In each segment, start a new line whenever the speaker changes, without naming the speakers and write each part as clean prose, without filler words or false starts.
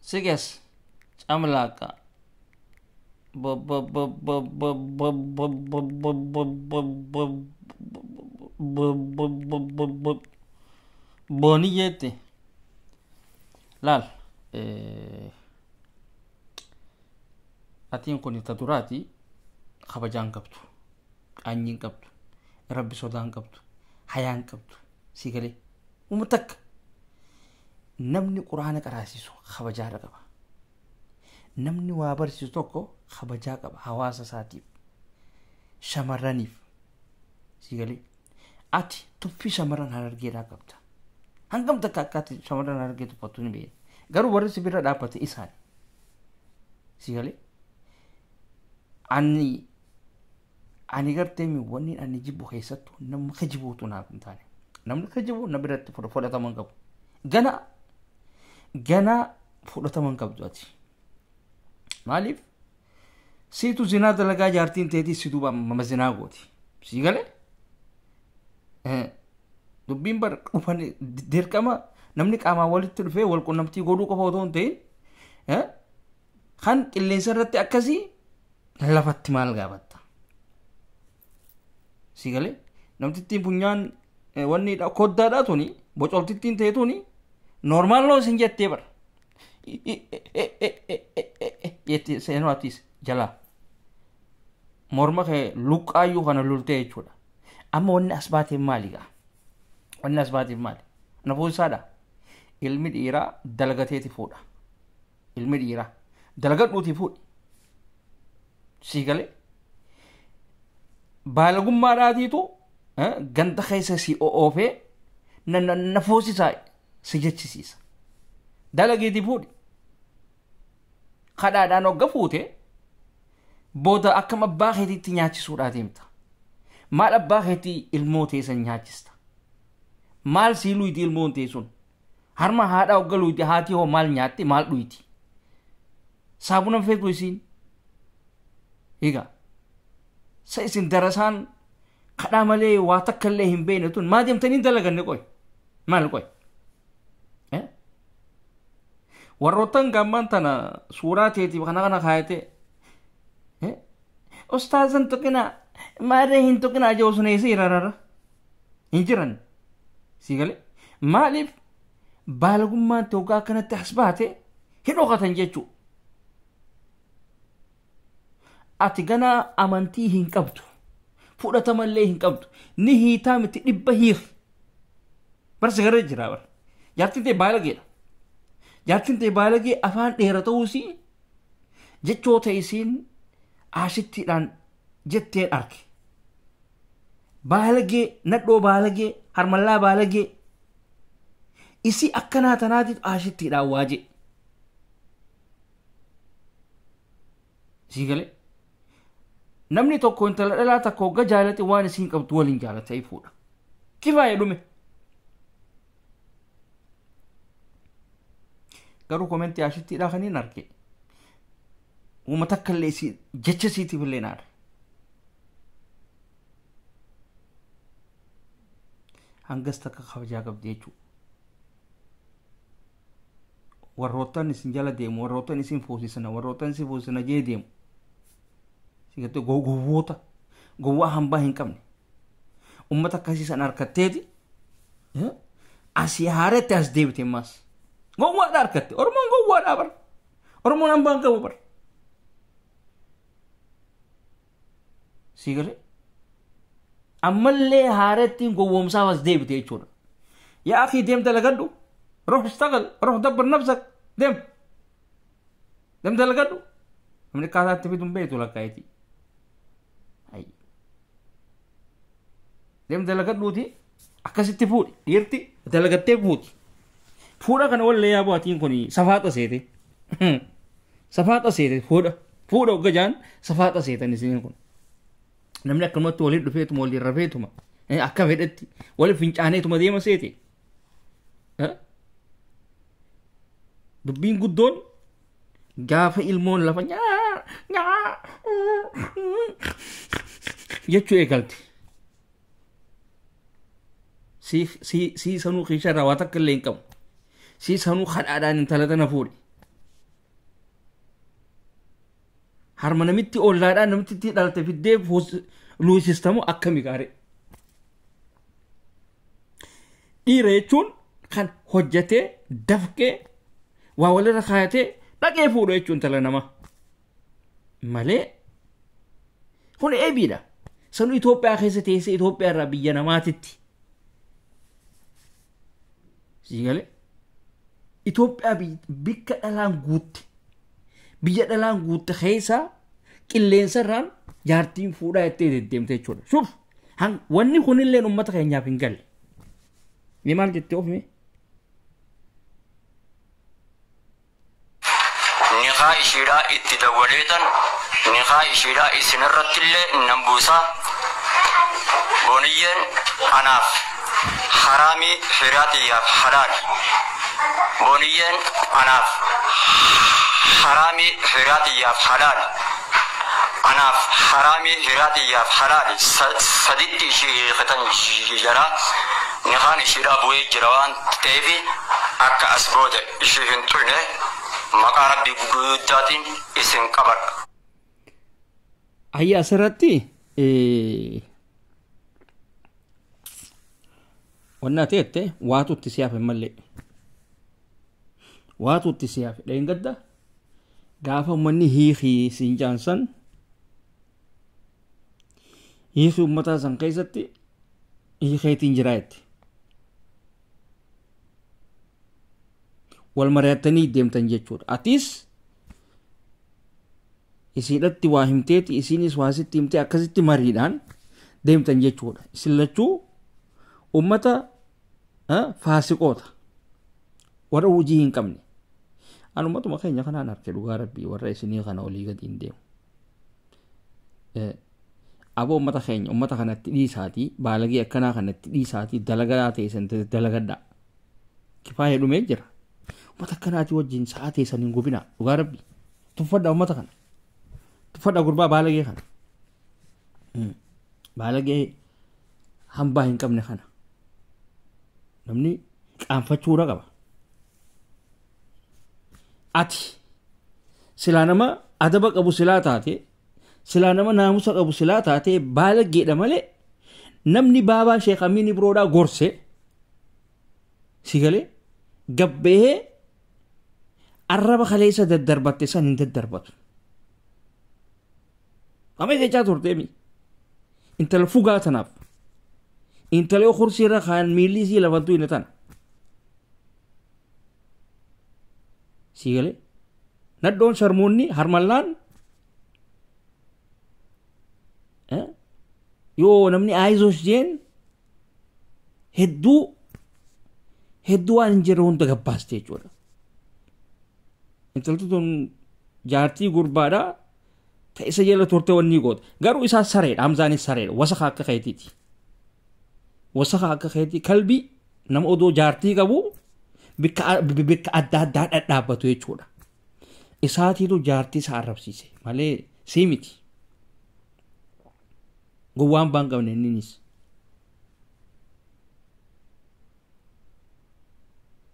Siges camlaaqa b b b b b b b b b b b b b b b b b booniyyeetti laal. Atiin kun ta duraati kabajaan qabdu, qaanyiin qabdu, rabbi sodaan qabdu, hayaan qabdu. Si galee uma takka namni quraana qaraasisu kabajaadha qaba. Namni waa barsiisu tokko kabajaa qaba hawaasa isaatiif, shamarraniif. Si galee ati tuffii shamarran Harargeedhaa qabda. Hangam takka akkaatti shamarran Harargee tuffattu ni beekna. Garuu warri si bira dhaabbate isaan. Si galee ani gartee wanni ani jibbu keessattuu nama kijibuutu naaf hin taane. Namni kijibu na biratti fudhatama hin qabu. Gana gana fudhatama hin qabdu ati. Maaliif? Siitu zinaa dalagaa, jaartiin teetii si duuba mama zinaa gooti. Si galee? Dubbiin bar dhufan dirqama namni qaamaan walitti dhufee wal qunnamtii godhuu qofa otoo hin ta'in kan qilleensa irratti akkasii lafatti maal gaafatta? Si galee? Namtittiin funyaan wanni koddaadhaa tuni bocoltittiin ta'e tuni normal noo isin jettee bara. Jettee seenuu atiis jalaa. Morma kee luqqaayyuu kana lultee jechuudha. Amma wanni as baateen maali gaa? Wanni as baateen maali? Na fuusaadha. Ilmi dhiiraa dalagateeti fuudha. Ilmi dhiiraa dalagadhuuti fuudhi. Si galee? Baalagummaadhaatiitu ganda keessa si oofee na fuusisaa si jechisiisa. Dalageeti fuudhi. Kadhaadhaan hogga fuute booda akkam abbaa keetiitti nyaachisuudhaa deemta. Maal abbaa keetii ilmoo teessan nyaachista? Maal sii luyti ilmoon teessun? Harma haadhaa hogga luyti haati hoo maal nyaatti maal dhuyti? Saabuna feetu isiin. Egaa sa isin darasaan kadhaa malee waa takka illee hin beekne tun maa deemtanii dalaganne qoy? Maal qoy? Warroottan gammaan tana suuraa teetiif kana kana kaayate ustaazan tuqinaa maarree hin tuqinaa jiru sun eessa irarara hin jiran. Si galee? Maaliif baalagummaan ta'uu akkanatti as baate hin dhokatan jechuudha. Ati ganaa amantii hin qabdu, fudhatamallee hin qabdu, ni hiitaa miti dhibba hiir. Bara sigarra jira bara. Jaartiin ta'e baalageedha. Jaartiin ta'e baalagee afaan dheera ta'uusii jechoota isiin aashittiidhaan jetteen arge. Baalagee nadhoo baalagee harmallaa baalagee isii akkanaa tanaatiif aashittiidhaan waaje. Sii galee? Namni tokko intala dhalaa takka hogga jaalate waan isiin qabdu waliin jaalatee fuudha. Kifaayee dhume. Garuu komentii aashittiidhaa kan hin arge. Uuma takka illee isii jecha isiitiif illee naara. Hangas takka kabajaa qabdi jechuudha. Warroottan isin jala deemu, warroottan isin fuusisana, warroottan isin fuusisana jee deemu. Sigattee gowwoota gowwaa hambaa hin qabne. Uummata akkasii san harkatteeti asii haaretti as deebite ammaas. Gowwaadha harkatte. Oromoon gowwaadha bara. Oromoon hambaa hin qabu bara. Si galee? Ammallee haarettiin gowwoomsaaf as deebite jechuudha. Yaa akii deem dalagadhu. Ruh ishtagal, ruh dabbir nafsak. Deem. Deem dalagadhu. Namni akkaataa itti fidu hin beektu lakkaa'eeti. Deem dalagadhuuti akkasitti fuudhi. Dhiirti dalagattee fuuti. Fuudha kana wallee yaa bu'aatiin kun safaaxa seete. Safaaxa seete fuudha. Fuudha hogga jaan safaaxa seetan isiniin kun. Namni akkanumatti waliin dhufeetuma waliin rafeetuma akka fedhetti waliin fincaaneetuma deema seete. Dubbiin guddoon gaafa ilmoon lafa nyaa nyaa jechuu eegalte. Sii sanuu keessa irraa waa takka illee hin qabu. Sii sanuu kadhaadhaan intala tana fuudhe. Harma namitti ollaadhaan namitti dhalte fiddee luusistamu akkami gaare. Dhiira jechuun kan hojjetee dafqee waa walirra kaayatee dhaqee fuudhu jechuun intala namaa. Malee kun eebiidha. Sanu Itoophiyaa keessa teessee Itoophiyaa irraa biyya namaatitti. Siigalee Itoophiyaa bikka dhalaan guutte biyya dhalaan guutte keessa qilleensa irraan jaartiin fuudhaa jettee deddeemte jechuudha. Shuf wanni kunillee uummata keenyaaf hin galle. Ni maal jettee ofime?
Niqaa ishiidhaa itti dawwaleetan niqaa ishiidhaa isinirrattillee nan buusaa. Booniyyeen anaaf haraamii hiraatiyyaaf halaal. Booniyyeen anaaf haraamii hiraatiyyaaf halaal. Anaaf haraamii hiraatiyyaaf halaal. Saditti ishii hiikitan jira. Niqaan ishiidhaa bu'ee jira waan ta'eef akka as booda ishii hin xuyne maqaa rabbii guddaatiin isin qabadha.
Ayya asirratti wanna ta'ette waatu itti siyaaf hin mallee. Waatu itti siyaaf dheengadda gaafa uummanni hiikii siin jaansan hiikii uummataa san keessatti hiikeetiin jira jette. Wal mari'attanii deemtan jechuudha. Atis isiidhatti waa himteeti isiinis waa sitti himtee akkasitti mariidhaan deemtan jechuudha. Isin lachuu uummata faasiqoota warra hojii hin qabne. An uummatuma keenya kanaan arge dhugaa rabbii warra isinii kana olii gadi hin deemu. Aboo uummata keenya uummata kanatti dhiisaatii baalagee akkanaa kanatti dhiisaatii dalagaa ta'e dalagadhaa. Kifaayee dhumee jira. Uummata akkanaatii wajjin sa'aa teessan hin gubinaa dhugaa rabbii. Tuffadhaa uummata kana. Tuffadhaa gurbaa baalagee kana. Baalagee hambaa hin qabne kana. Namni qaanfachuudha qaba. Ati silaa nama adaba qabu silaa taate silaa nama naamusa qabu silaa taate baalageedha malee namni baabaa Sheekh Amiin Ibroodhaa gorse si galee gabbee arraba kaleessa daddarbatte san hin daddarbatu. Amma jechaa turteemi. Intala fugaa tanaaf. Intala yoo kursii irra kaan miilli isii lafantuu hin tana. Si galee nadhoon sharmuunni harmallaan yoo namni aayizoos jeen hedduu hedduu waan hin jirre hunda gabbaaste jechuudha. Intalti tun jaartii gurbaadhaa ta isa jala turte wanni goota. Garuu isaa sareedha. Hamzaanis sareedha. Wasaka akka keetiiti. Wasaka akka keetii kalbii nama odoo jaartii qabu bikka adda addaa dhadhaabbatu jechuudha. Isaatiitu jaartii isaa arrabsiise malee sii miti. Gowwaan baan qabne inninis.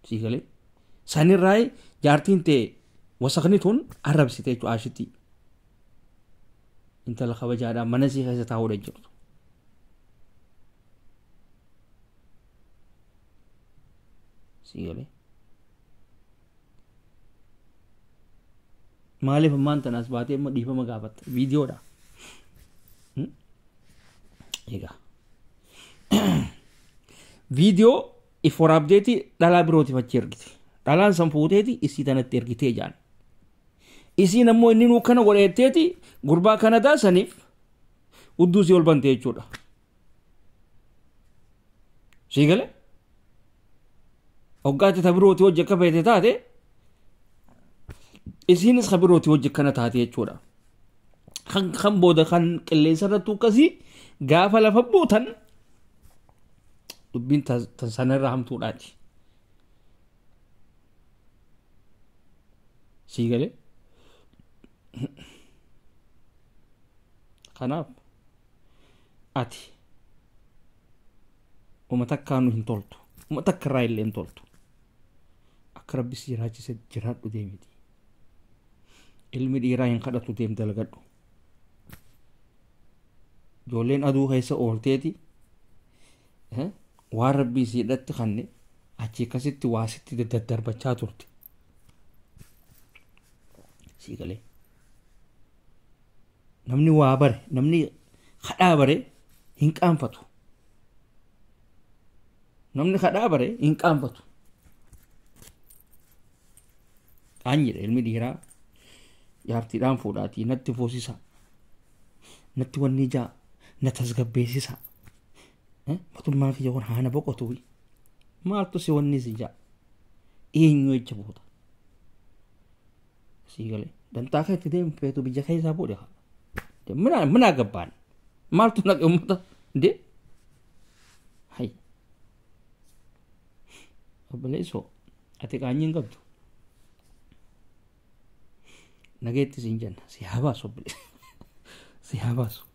Sii galee sanirraa jaartiin ta'e wasaqni tun arrabsite jechuudha ashitti. Intala kabajaadhaan mana sii keessa taa'uudha jirtu. Sii galee. Maaliif ammaan tanaas baatee amma dhiifama gaafatta viidiyoodha. Egaa. Viidiyoo if waraabdeeti dhalaa birootiif achi ergite. Dhalaan san fuuteeti isii tanatti ergitee jaan. Isiin ammoo inni nuu kana godheetteeti gurbaa kana daasaniif udduu isii ol bante jechuudha. Sii galee? Hoggaatti ta birooti hojii akka feete taate isiinis ka birooti hojii akkana taate jechuudha. Kan booda kan qilleensa irratti akkasii gaafa lafa buutan dubbiin tan sanarra hamtuudhaati. Sii galee? Kanaaf ati uummata akkaanuu hin toltu. Uummata akka irraa illee hin toltu. Akka rabbi si jiraachise jiraadhu deemiti. Ilmi dhiiraa hin kadhatu deem dalagadhu. Ijoolleen aduu keessa oolteeti waan rabbii siidhatti kanne achi akkasitti waa sitti daddarbachaa turte. Sii galee. Namni waa bare, namni kadhaa bare hin qaanfatu. Namni kadhaa bare hin qaanfatu. Qaanyiidha ilmi dhiiraa jaartiidhaan fuudhaatii natti foosisa. Natti wanni ijaa na tasgabbeessisa. Mootummaan kiyya kun haana boqotu. Maaltu si wanni si jaa? Eenyu jecha boota? Sii galee. Dantaa kee itti deemu feetu biyya keessaa bu'e. Minaa gabbaan. Maaltu naqe uummata? De? Hay. Obboleessoo ati qaanyii hin qabdu. Nageetti siin jenna. Si haa baasu obboleessa. Si haa baasu.